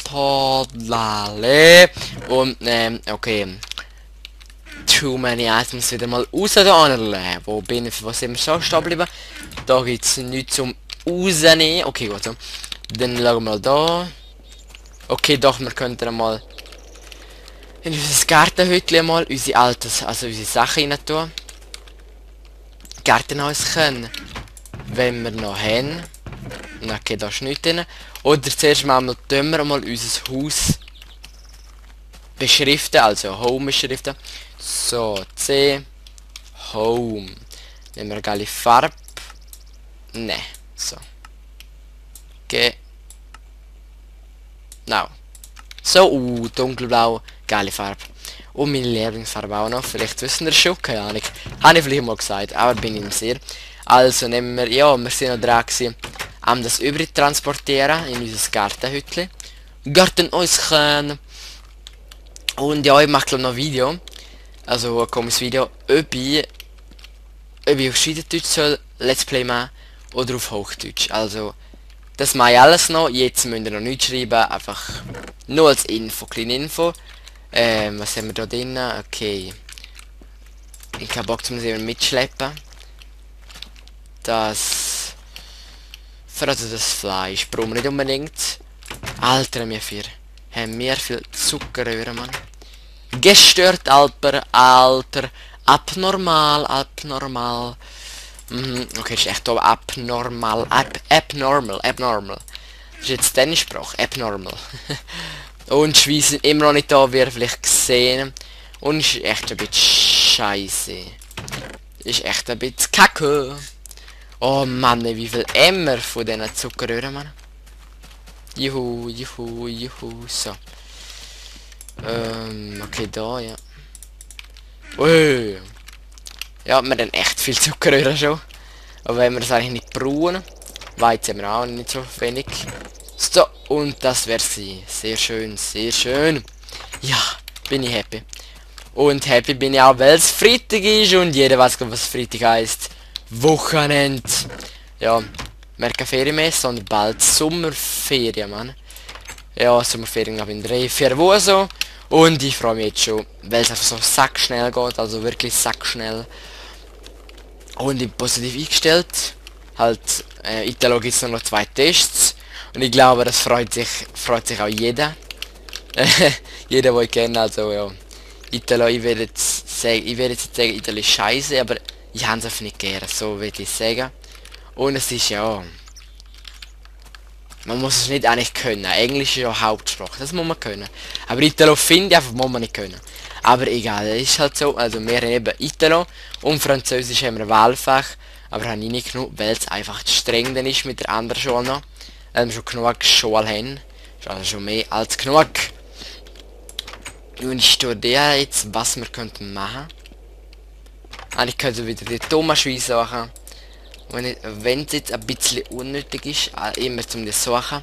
Tollale. Und, okay. Too many items wieder mal raus da anlegen. Wo bin ich? Was sind wir schon stehen geblieben? Da gibt es nichts zum rausnehmen. Okay, gut so. Dann schauen wir mal da. Okay, doch, wir könnten mal in unser Gartenhütchen mal unsere altes, also unsere Sachen rein tun. Gartenhaus können. Wenn wir noch haben. Okay, da ist nichts drin. Oder zuerst mal tun wir mal unser Haus beschriften, also Home beschriften. So, C, Home. Nehmen wir eine geile Farbe. Ne, so. G. Now. So, dunkelblau, geile Farbe. Und meine Lieblingsfarbe auch noch. Vielleicht wissen wir schon, keine Ahnung. Habe ich vielleicht mal gesagt, aber bin ich mir sicher. Also nehmen wir, ja, wir sind noch dran gewesen, das übrig transportieren in unser Gartenhütchen. Gartenhäuschen. Und ja, ich mache glaube noch ein Video. Also ein komisches Video, ob ich auf Schweizerdeutsch soll Let's Play machen oder auf Hochdeutsch. Also das mache ich alles noch. Jetzt müsst ihr noch nichts schreiben, einfach nur als Info, kleine Info. Was haben wir da drin? Okay. Ich habe Bock zum sehen mitschleppen. Das Fleisch brauchen wir nicht unbedingt. Alter, haben wir viel Zuckerröhre, Mann. Gestört, Alter. Abnormal. Okay, ist echt aber abnormal. Abnormal. Das ist jetzt deine Sprache. Abnormal. Und Schweiz sind immer noch nicht da, wie ihr vielleicht gesehen. Und ist echt ein bisschen scheiße. Ist echt ein bisschen kacke. Oh Mann, wie viel Emmer von diesen Zuckerröhren, Mann. Juhu. So. Okay, da, ja. Ui. Ja, wir haben echt viel Zuckerröhren schon. Aber wenn wir es eigentlich nicht brauchen, Weizen haben wir auch nicht so wenig. So, und das wäre sie. Sehr schön. Ja, bin ich happy. Und happy bin ich auch, weil es Freitag ist und jeder weiß, was Freitag heisst. Wochenende. Ja, wir haben keine Ferien mehr, sondern bald Sommerferien, Mann. Ja, Sommerferien glaube ich in 3-4 Wochen so. Und ich freue mich jetzt schon, weil es einfach so sackschnell geht, also wirklich sackschnell. Und ich bin positiv eingestellt. Halt, Italo gibt es noch 2 Tests. Und ich glaube, das freut sich auch jeder. Jeder, den ich kenne, also ja. Italo, ich werde jetzt sagen, Italo ist scheiße, aber ich habe es einfach nicht gerne, so würde ich sagen. Und es ist ja... Man muss es nicht eigentlich können. Englisch ist ja Hauptsprache, das muss man können. Aber Italo finde ich einfach, muss man nicht können. Aber egal, es ist halt so. Also wir haben eben Italo und Französisch haben wir Wahlfach. Aber habe ich nicht genug, weil es einfach zu streng dann ist mit der anderen Schule noch. Weil wir schon genug Schule haben. Ist also schon mehr als genug. Und ich studiere jetzt, was wir könnten machen. Eigentlich könnte wieder die Thomas-Schweiz machen. Wenn es jetzt ein bisschen unnötig ist, immer zum das suchen.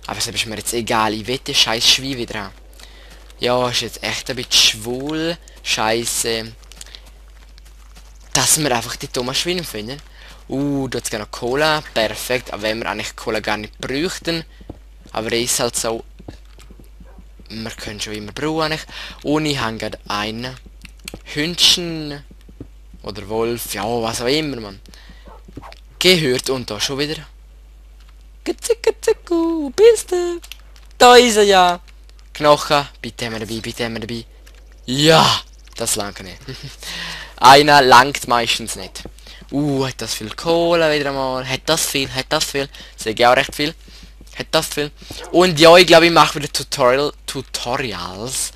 Aber es ist mir jetzt egal, ich will den scheiß Schwein wieder haben. Ja, ist jetzt echt ein bisschen schwul. Scheiße. Dass wir einfach die Thomas Schweine finden. Da jetzt noch Cola. Perfekt. Aber wenn wir eigentlich Cola gar nicht bräuchten. Aber es ist halt so. Wir können schon immer brauchen. Und ich habe gerade einen Hündchen. Oder Wolf. Ja, was auch immer, man. Gehört und da schon wieder. Bist du? Da ist er ja. Knochen, bitte haben wir dabei. Ja, das langt nicht. Einer langt meistens nicht. Hat das viel Kohle wieder mal. Hat das viel. Sag ich auch recht viel. Hat das viel. Und ja, ich glaube, ich mache wieder Tutorials.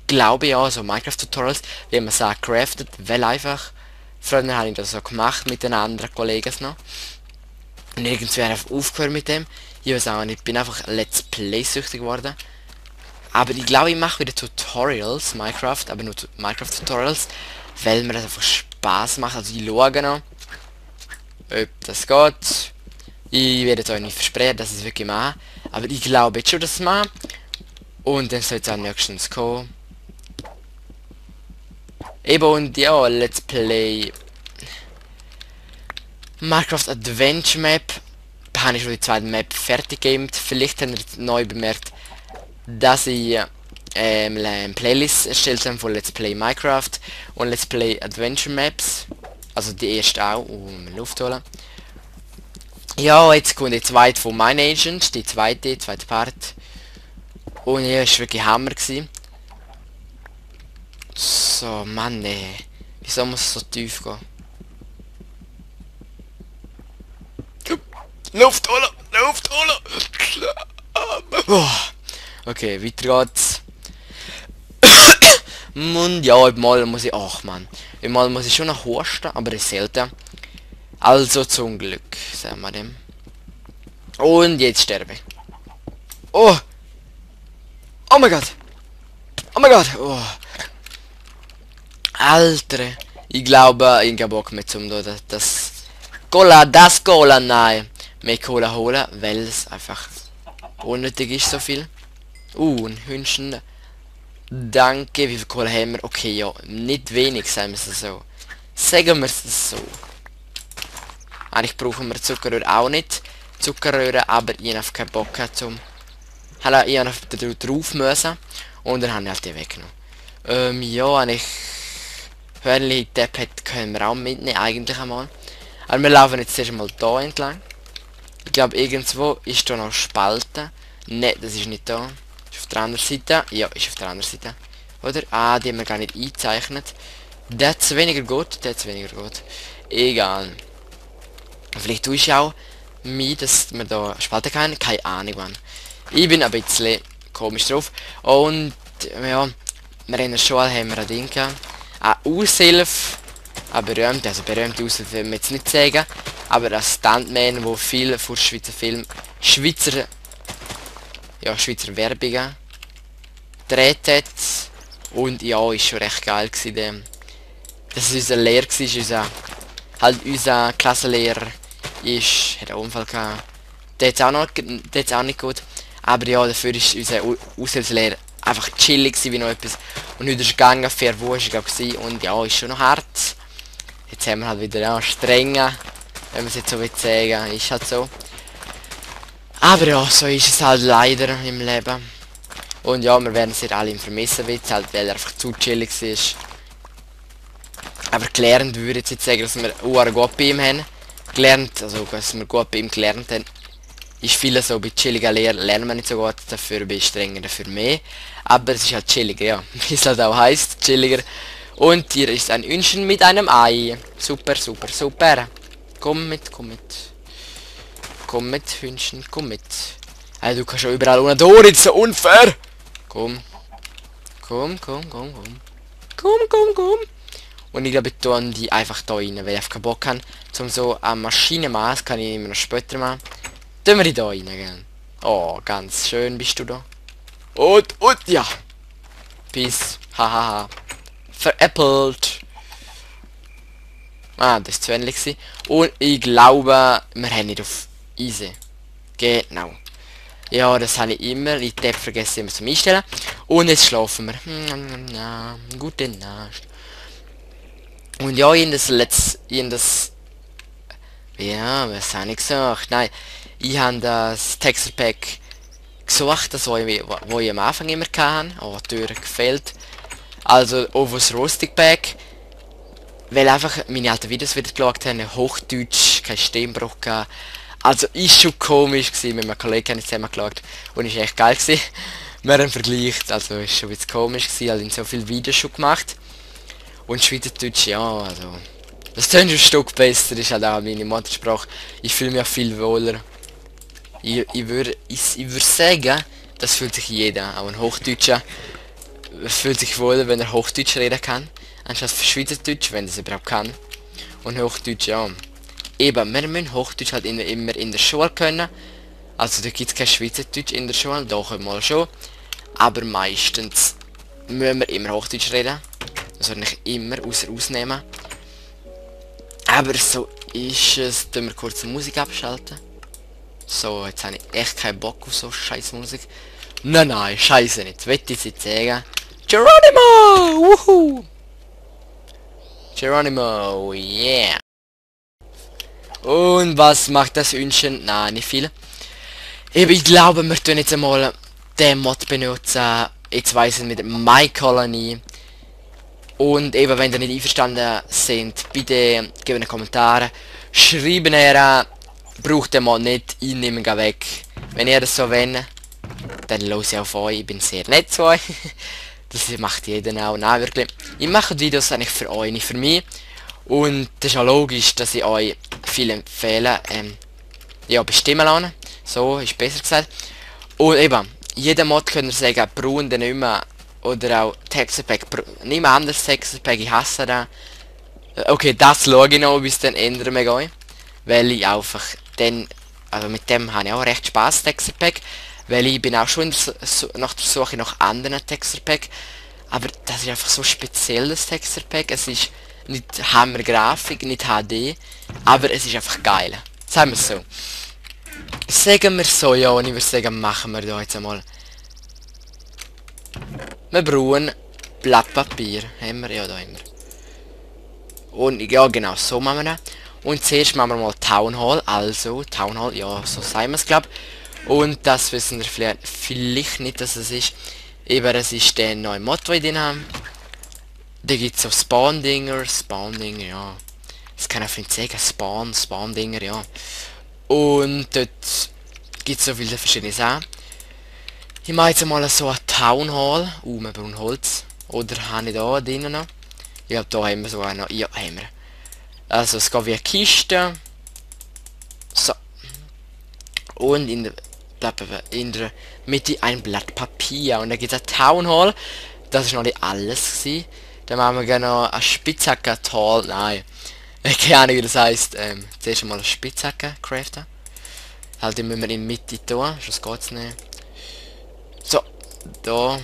Glaube ich auch, also Minecraft-Tutorials, wie man sagt, craftet, weil einfach. Früher habe ich das so gemacht mit den anderen Kollegen noch. Und irgendwie habe ich aufgehört mit dem. Ich weiß auch nicht, ich bin einfach Let's Play süchtig geworden. Aber ich glaube, ich mache wieder Tutorials, Minecraft, aber nur Minecraft-Tutorials, weil mir das einfach Spaß macht. Also ich schaue noch, ob das geht. Ich werde jetzt euch nicht versprechen, dass ich es wirklich mache. Aber ich glaube jetzt schon, dass es mache. Und dann soll es auch nächstens kommen. Eben und ja, Let's Play Minecraft Adventure Map. Da habe ich schon die zweite Map fertig gamed. Vielleicht habt ihr neu bemerkt, dass ich eine Playlist erstellt habe von Let's Play Minecraft und Let's Play Adventure Maps. Also die erste auch, um Luft zu holen. Ja, jetzt kommt die zweite von Mine Agent, die zweite Part. Und ja, ist wirklich Hammer gewesen. So, Mann, ey. Wieso muss es so tief gehen? Luft holen! Luft holen! Oh. Okay, weiter geht's. Und ja, mal muss ich... Ach man. Mal muss ich schon noch husten, aber das ist selten. Also zum Glück, sagen wir dem. Und jetzt sterbe ich. Oh! Oh mein Gott! Oh mein Gott! Oh. Alter! Ich glaube, ich habe Bock mit zum das Cola, nein! Mehr Cola holen, weil es einfach unnötig ist so viel. Ein Hühnchen. Danke, wie viel Cola haben wir? Okay, ja, nicht wenig, sagen wir es so. Sagen wir es so. Eigentlich brauchen wir Zuckerrühre auch nicht. Zuckerrühre, aber ich habe keinen Bock zum... Hallo, ich habe drauf müssen. Und dann habe ich halt die weggenommen. Ja, eigentlich... Hörnli, Tablet können wir auch mitnehmen, eigentlich einmal. Aber wir laufen jetzt erst mal da entlang. Ich glaube, irgendwo ist da noch Spalte. Ne, das ist nicht da. Ist auf der anderen Seite. Ja, ist auf der anderen Seite. Oder? Ah, die haben wir gar nicht eingezeichnet. Das ist weniger gut, das ist weniger gut. Egal. Vielleicht tue ich auch mich, dass wir da spalten können. Keine Ahnung wann. Ich bin ein bisschen komisch drauf. Und ja, wir in der Schule haben wir ein Ding gehabt. Eine Aushilfe. Eine berühmte, also berühmte Aushilfe will wir jetzt nicht sagen. Aber ein Stuntman, wo viel vor Schweizer Film, Schweizer Werbungen gedreht hat. Und ja, ist schon recht geil gewesen. Das ist unser Lehrer gewesen, unser Klassenlehrer hat einen Unfall gehabt. Der ist auch nicht gut. Aber ja, dafür ist unser Aushilfslehrer einfach chillig wie noch etwas. Und heute ist gegangen, fair wo ist er gewesen. Und ja, ist schon noch hart. Jetzt haben wir halt wieder ja, strenge, wenn man es jetzt so will sagen, ist halt so. Aber ja, so ist es halt leider im Leben. Und ja, wir werden es alle vermissen, halt, weil er einfach zu chillig ist. Aber gelernt würde ich jetzt sagen, dass wir gut bei ihm haben. Gelernt, also dass wir gut bei ihm gelernt haben. Ist viele so bei chilliger Lehre lernen wir nicht so gut, dafür bin ich strenger, dafür mehr. Aber es ist halt chilliger, ja. Wie es halt auch heisst, chilliger. Und hier ist ein Hühnchen mit einem Ei. Super, super, super. Komm mit, komm mit. Komm mit, Hühnchen, komm mit. Hey, du kannst schon überall ohne durch, ist so unfair. Komm. Komm, komm, komm, komm. Komm, komm, komm. Und ich glaube, ich tue die einfach da rein, weil ich einfach keinen Bock habe. Zum so eine Maschine machen, das kann ich immer noch später machen. Tun wir die da rein, gell? Oh, ganz schön bist du da. Und, ja. Peace. Hahaha. Veräppelt. Ah, das ist zu ähnlich. Und ich glaube, wir haben nicht auf Easy. Genau. Ja, das habe ich immer. Ich Tab vergesse immer zum Einstellen. Und jetzt schlafen wir. Gute Nacht. Und ja, ja, was habe ich gesagt? Nein, ich habe das Texture Pack gesucht, das wo ich am Anfang immer hatte. Oh, die Tür gefällt. Also auf das Rustic Pack. Weil einfach meine alten Videos wieder geschaut haben, Hochdeutsch, kein Stimmbruch gehabt. Also ist schon komisch gewesen, mit meinem Kollegen nicht zusammen geschaut. Und ist echt geil gewesen. Wir haben vergleicht, also ist schon ein bisschen komisch gewesen, halt in so viele Videos schon gemacht. Und Schweizerdeutsch, ja, also... Das tönt ein Stück besser, ist halt auch meine Muttersprache. Ich fühle mich auch viel wohler. Ich würde sagen, das fühlt sich jeder, auch ein Hochdeutscher, fühlt sich wohler, wenn er Hochdeutsch reden kann, anstatt Schweizerdeutsch, wenn er es überhaupt kann. Und Hochdeutsch, ja. Eben, wir müssen Hochdeutsch halt immer in der Schule können. Also da gibt es kein Schweizerdeutsch in der Schule, doch mal schon. Aber meistens müssen wir immer Hochdeutsch reden. Also nicht immer, außer Ausnehmen. Aber so ist es. Tun wir kurz die Musik abschalten. So, jetzt habe ich echt keinen Bock auf so scheiß Musik. Nein, scheiße nicht. Wette ich jetzt sagen. Geronimo! Wuhu! Geronimo, yeah. Und was macht das Hühnchen? Nein, nicht viel. Ich glaube, wir tun jetzt einmal den Mod benutzen. Jetzt weiss ich mit My Colony. Und eben, wenn ihr nicht einverstanden sind, bitte gebt einen Kommentar. Schreiben ihr, braucht den Mod nicht, ich nehme ihn weg. Wenn ihr das so wollt, dann los ich auf euch. Ich bin sehr nett zu euch. Das macht jeder auch. Nein, wirklich. Ich mache Videos eigentlich für euch, nicht für mich. Und das ist auch logisch, dass ich euch viel empfehle. Ja, bestimmen lassen. So ist besser gesagt. Und eben, jeder Mod könnt ihr sagen, braun den nicht mehr. Oder auch Texture Pack. Nicht mehr anders Texture Pack, ich hasse den. Okay, das schaue ich noch, bis dann ändern wir gehen. Weil ich einfach dann, also mit dem habe ich auch recht Spaß, Texture Pack. Weil ich bin auch schon nach der Suche nach anderen Texture Pack. Aber das ist einfach so speziell, das Texture Pack. Es ist nicht Hammer Grafik, nicht HD. Aber es ist einfach geil. Sagen wir es so. Sagen wir so, ja, und ich würde sagen, machen wir da jetzt einmal. Wir brauchen Blatt Papier. Haben wir? Ja, da haben wir. Und ja, genau, so machen wir das. Und zuerst machen wir mal Town Hall. Also, Town Hall, ja, so sagen wir es, glaube ich. Und das wissen wir vielleicht nicht, dass es ist. Eben, es ist der neue Mod, den ich drin habe. Da gibt es so Spawn-Dinger, ja. Das kann ich nicht sagen, Spawn-Dinger, ja. Und dort gibt es so viele verschiedene Sachen. Ich mache jetzt mal so eine Town Hall. Wir brauchen Holz. Oder habe ich da drinnen noch? Ich glaube, da haben wir sogar noch. Ja, haben wir. Also, es geht wie eine Kiste. So. Und in der Mitte ein Blatt Papier. Und dann gibt es eine Town Hall. Das ist noch nicht alles gewesen. Dann machen wir gerne noch eine Spitzhacke Tall. Nein. Keine Ahnung, wie das heisst. Zuerst mal eine Spitzhacke craften. Halt, die müssen wir in die Mitte tun. Sonst geht's nicht. So. Da.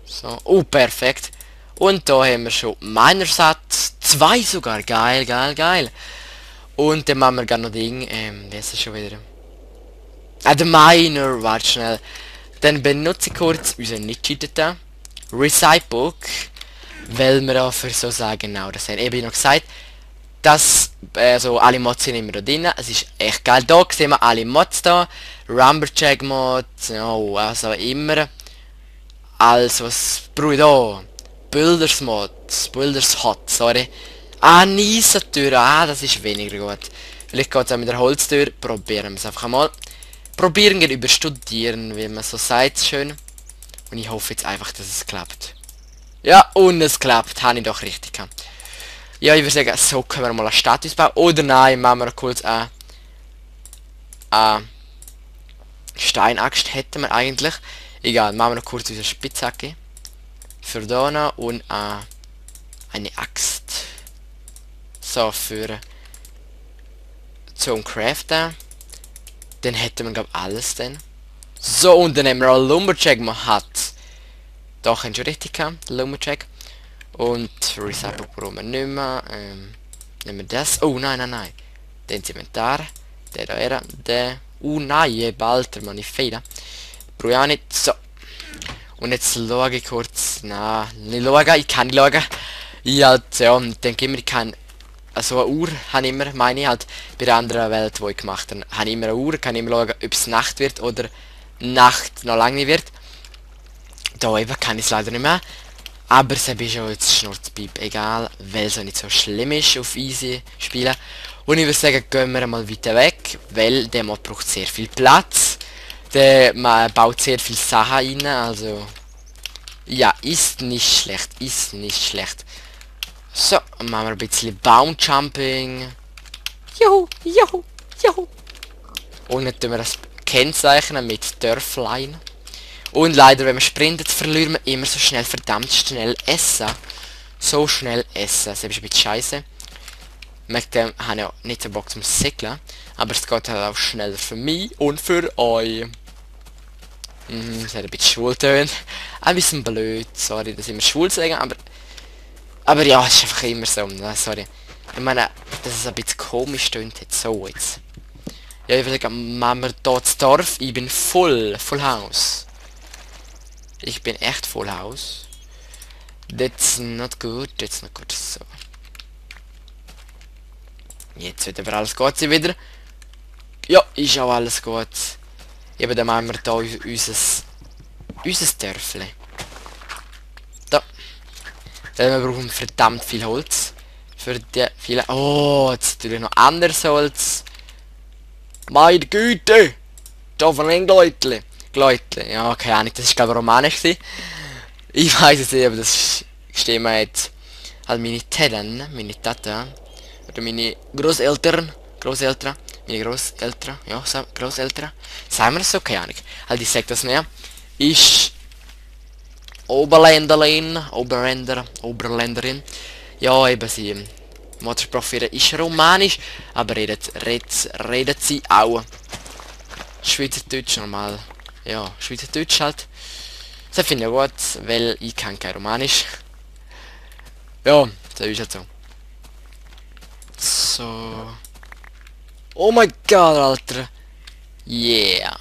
So. Oh, perfekt. Und da haben wir schon Minersatz. 2 sogar. Geil, geil, geil. Und dann machen wir gerne noch Ding. Wie ist das schon wieder? Der Miner. Warte schnell. Dann benutze ich kurz unseren nicht-cheateten Recybook. Weil wir auch für so sagen, genau, das haben eben noch gesagt. Dass so alle Mods sind immer da drin. Es ist echt geil. Da sehen wir alle Mods da. Rumberjack Mod. Oh, also immer. Also, was brauche ich da? Builders Mod. Builders Hot, sorry. Niesentür. Das ist weniger gut. Vielleicht geht es auch mit der Holztür. Probieren wir es einfach mal. Probieren wir überstudieren, wie man so sagt, schön. Und ich hoffe jetzt einfach, dass es klappt. Ja, und es klappt. Habe ich doch richtig gehabt. Ja, ich würde sagen, so können wir mal einen Status bauen. Oder nein, machen wir kurz eine Steinaxt hätten wir eigentlich. Egal, machen wir noch kurz unsere Spitzhacke. Für da noch und eine Axt. So, für zum Craften. Dann hätten wir, glaube ich, alles dann. So, und dann haben wir auch Lumberjack, man hat. Doch, schon richtig haben, Lumberjack. Und Recycle brauchen wir nicht mehr. Nehmen wir das. Oh, nein, nein, nein. Den Inventar. Der da era. Der. Nein, bald, man ist Fehler. Brauche ich auch nicht. So. Und jetzt schaue ich kurz. Nein, nicht schauen. Ich kann nicht schauen. Ich halt, ja, denke immer, ich kann. Also eine Uhr habe ich immer, meine ich halt, bei der anderen Welt, die ich gemacht habe, habe ich immer eine Uhr, kann immer schauen, ob es Nacht wird oder Nacht noch lange nicht wird. Da eben kann ich es leider nicht mehr. Aber es ist schon jetzt Schnurzpiep, egal, weil es auch nicht so schlimm ist auf easy spielen. Und ich würde sagen, gehen wir mal weiter weg, weil der Mod braucht sehr viel Platz. Man baut sehr viel Sachen rein, also ja, ist nicht schlecht, ist nicht schlecht. So, machen wir ein bisschen Baumjumping. Juhu, juhu, juhu. Und dann tun wir das kennzeichnen mit Dörflein. Und leider, wenn man sprintet, verlieren wir immer so schnell, verdammt schnell essen. So schnell essen, das ist ein bisschen scheiße. Mit dem habe ich ja nicht so Bock zum Segeln. Aber es geht halt auch schneller für mich und für euch. Das hat ein bisschen schwul tönt. Ein bisschen blöd, sorry, dass ich immer schwul sagen, aber ja, es ist einfach immer so, sorry. Ich meine, dass es ein bisschen komisch tönt jetzt, so jetzt. Ja, ich würde sagen, machen wir hier das Dorf. Ich bin voll Haus. Ich bin echt voll Haus. That's not good, that's not good. So. Jetzt wird aber alles gut sein wieder. Ja, ist auch alles gut. Eben, dann machen wir hier unser Dörfli. Da. Wir brauchen verdammt viel Holz. Für die viele... Oh, jetzt natürlich noch anderes Holz. Meine Güte! Da von ein Gläutli. Gläutli. Ja, keine Ahnung, das ist glaube ich romanisch gewesen. Ich weiß es nicht, aber das stehen wir jetzt. Halt meine Teten, meine Tata. Oder meine Großeltern. Meine Großeltern. Ja, Großeltern. Sagen wir das so? Keine Ahnung. Halt, ich sag das nicht. Ist Oberländerin. Ja, eben sie. Muttersprache ist romanisch, aber redet sie auch Schweizerdeutsch normal. Ja, Schweizerdeutsch halt. Das finde ich gut, weil ich kann kein Romanisch. Ja, das ist halt so. So. Oh mein Gott, Alter. Yeah.